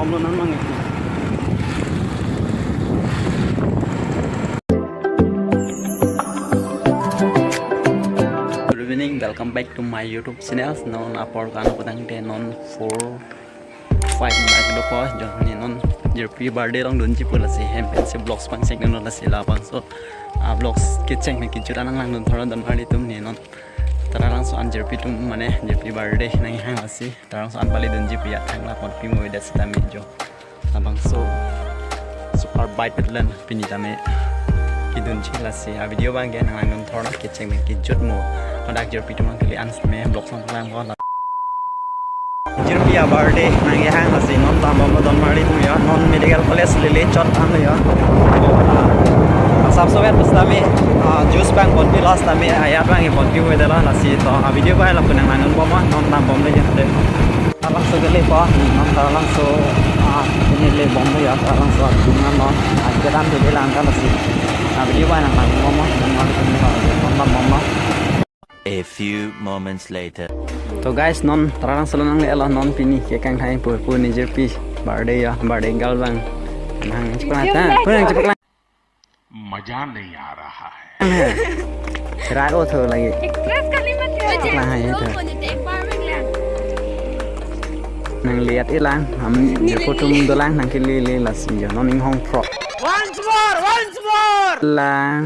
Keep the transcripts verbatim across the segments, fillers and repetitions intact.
Good evening, welcome back to my YouTube channel. Non apor kan putang te non four five bak do po, jo ne non jirpi birthday along dunji pu lasi hem pensi vlogs pangchek non lasi labangso a vlogs kecheng ne kejut an nanglang dun thora don marli atum ne non. Taralangso an jirpi atum mane jirpi birthday nanghang lasi. Taralangso an pali dunji pu ya thang la ponpi mo vedet sitame jo. Labangso super bike lan pini tame kedunji lasi. A video abang ke nanglang dun thora kecheng ne kejut mo. Hadak jirpi atum nangkele an sitame vlogs nanglang ko. Jirpi a birthday nanghang lasi non tambom don marli atum ya, non medical college lele chot an ya. Asap sobat sitame, ah, juice abang ponpi lo sitame, ayat abang ponpi mo vedet lo lasi to. A video abang lapu nanglang dun bom non tambom le jate. Taralangso kele po, non taralangso, ah, pini le bom ya, taralangso atum non, ah, kedan de lang kan lasi. A video abang nanglang dun bom non, non tambom non. A few moments later. To guys, non taralangso lo nangle lo non pini cake kangthang pu pu ne jirpi birthday ya, birthday girl abang. Nang chepaklang ta, pu nang chepaklang. मजा नहीं आ रहा है। Rak o tho lagi. Express kali mati. Chepaklang hai tho. Nangliat ilang, ham jirpi atum dolang nangkele le lasi jo, non inghong pro. Once more, once more. Lang,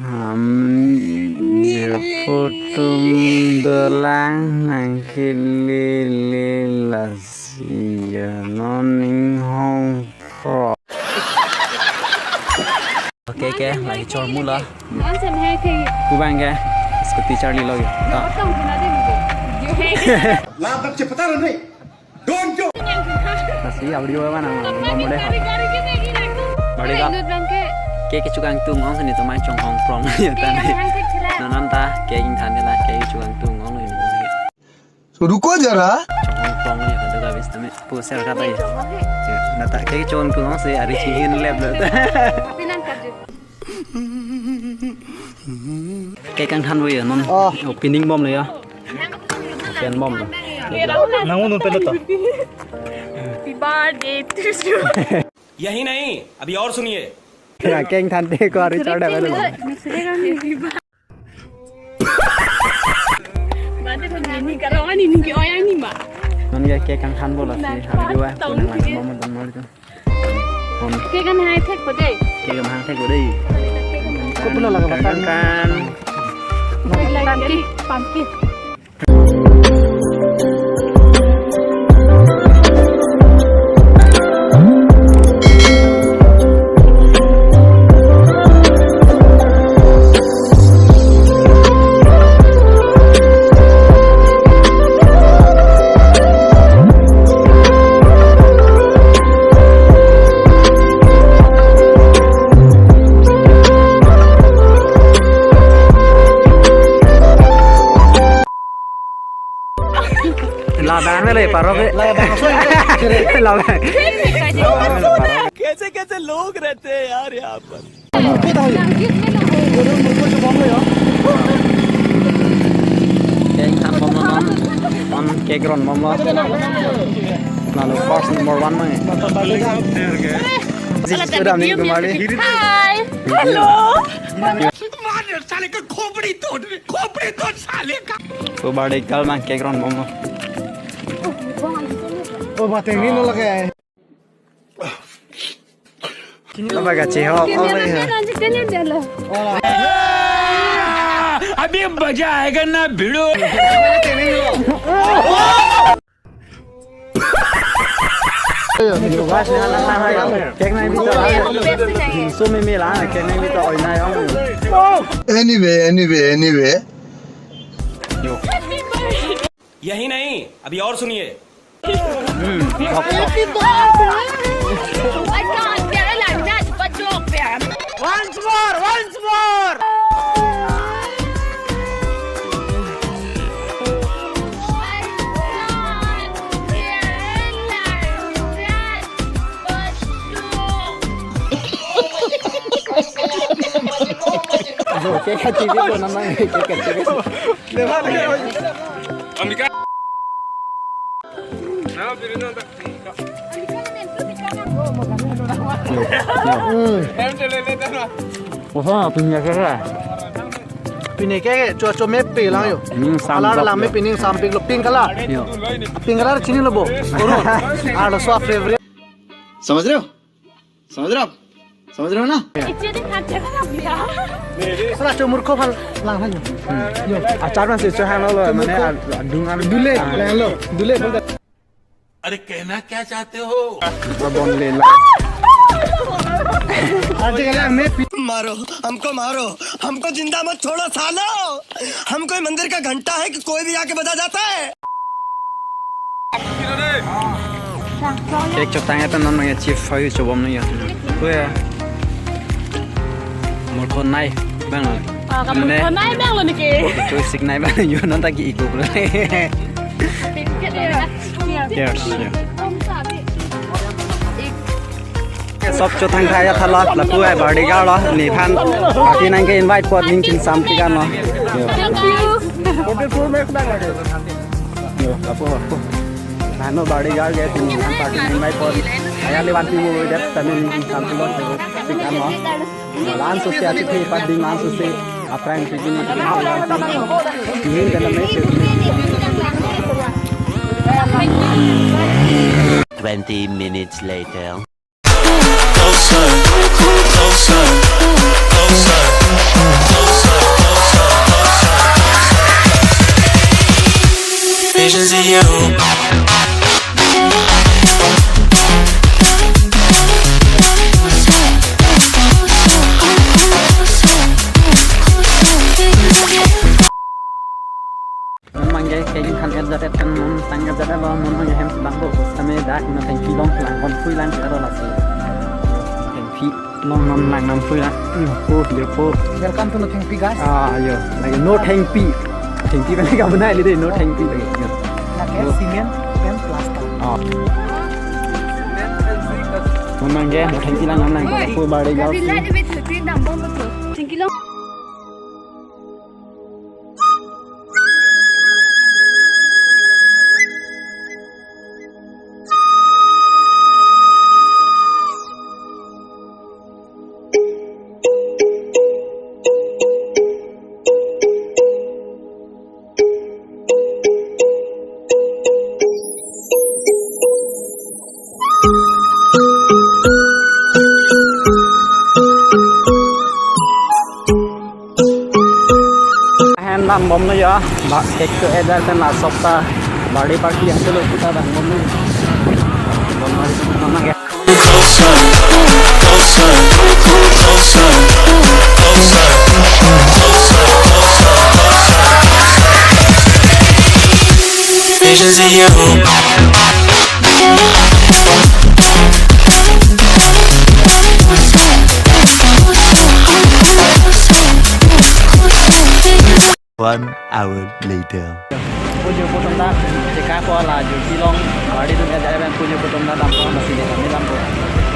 ham jirpi atum dolang nangkele le lasi jo, non inghong pro. Okay, okay, lagi chor mula. Pu abang ke scooty charli lo ya. Ta. Lap lap cepetan nih. Don't you? Lasi a video abang nang mo mo de. Bari ka. Cake kechok kangtung ong sini to mai chonghong prong ya tame. Non non ta cake ingthan la cake kechok kangtung ong lo ini. Ruko jara. Chonghong prong ya kado ka bis tame. Pu share ka ta ya. Nata cake kechok kangtung ong si ari chihin lep lo. Cake kangthan pu ya non. Oh. Opening bom lo ya. Pen bom lo. Nang unun pelo to. Happy birthday to you. यही नहीं, अभी और सुनिए। Ya, cake ingthan te ko ari chor da belo. Mate ko ni karo ani ni ke oyang ni ma. Non ya cake kangthan bom lasi. Happy birthday. Pu nanglang bom don marli atum. Cake kangthan thek po dei. Cake kangthan thek po dei. Kopilo laga batan. Kan, kan. Pumpkin, pumpkin. Labang na le, paro ke. Labang so. Labang. कैसे कैसे लोग रहते हैं यार यहाँ पर। Murku tahu ya? Murku coba lo ya. Cake ingthan bom non. On cake ron bom lo. Lalu course number one mang. Sudah nih kembali. Hi. Hello. मार साले का खोपड़ी तोड़, खोपड़ी तोड़ साले का। Pu birthday girl mang cake ron bom lo. Oh, bateng ni no lage. Apa gachi ho? Oh, ya. अभी मजा आएगा ना भिड़ो। Cake nang bito. Bingsu mimi la, cake nang bito oi na yong. Anyway, anyway, anyway. यही नहीं, अभी और सुनिए। Once more, once more. Cake kachibit lo namang, cake kachibit. Ambika. Nama piringan tak? Hmm. Oho, pini ke ke. Pini ke ke, cho cho mepi lang yo. Ning sam Color dok lang yo. Mepi, ning sampik lo, pink color. Yo. Pink color chinilo bo. Aro, arloso favorite. समझ रहे हो? समझ रहे हो आप? समझ रहे हो ना? Sala cho murkho phan lang hai yo. Yo. Achar man si cho hang lo, mane adung an dule, lang lo, dule. अरे कहना क्या चाहते हो? Ba bon le la. Aji kala me pi- मारो, हमको मारो, हमको जिंदा मत छोड़ो सालो। हम कोई मंदिर का घंटा है कि कोई भी आके बजा जाता है? Cake chotang ya, non nang ya chief fayu chobom nang ya. Ko ya. Murkho nai bang. Ah, kamu nai bang lo niki. Choi sik nai bang yo, non ta ki iko. Cheers. Yeah. Sob chotang thaya thalat lapu ai bodyguard lo, nephan party nang ke invite apot ning kingsam tikan lo. Yo. Thank you. Yo, lapu, lapu. Nano bodyguard ke nephan party nang invite apot. Aya le vanpi mo dep tame ning kingsam tikan lo. Tikan lo. Langsung si achi phe pat ding langsung si aphrang si gini. Ini dalam mesin. Twenty minutes later. Closer, closer, closer, closer, closer, closer. Visions of you. Mon abang ke keng khan et jat et kan, mon tang et jat et lo, mon abang ke hem si bang bo, same dak no thengpi long lang, konphui lang karo lasi. Thengpi long non lang, nonphui lang. Hmm, po, yo po. Welcome to Nothengpi, guys. Ah, yo. Lagi Nothengpi. Thengpi bang ka banai le de, Nothengpi lagi. Yo. Lagi Oh. Cement and plaster. Oh. Mon abang ke Nothengpi lang, non lang. Oi, po bari gari gau. Lagi le de, thengpi dam bom to. Thengpi long. Ahem dam bom lo ya, ba cake to et jat pen la sopta birthday party ahem lo kita dam bom lo. Bom lo, bom lo ya. Closer, closer, closer, closer, closer, closer. Visions of you. One hour later. Pujo kutum ta, cheka ko la jo pilong, gari dun ka jaya bang pujo kutum ta dam ko, masi de kami dam ko.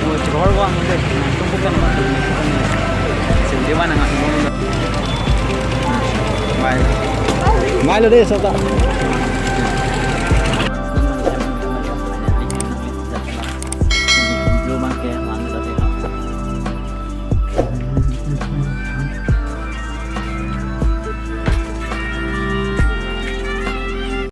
Mo chor ko ang de, tum ko kan ma. Sindi mana nggak mau. Bye. Bye lo de, sota.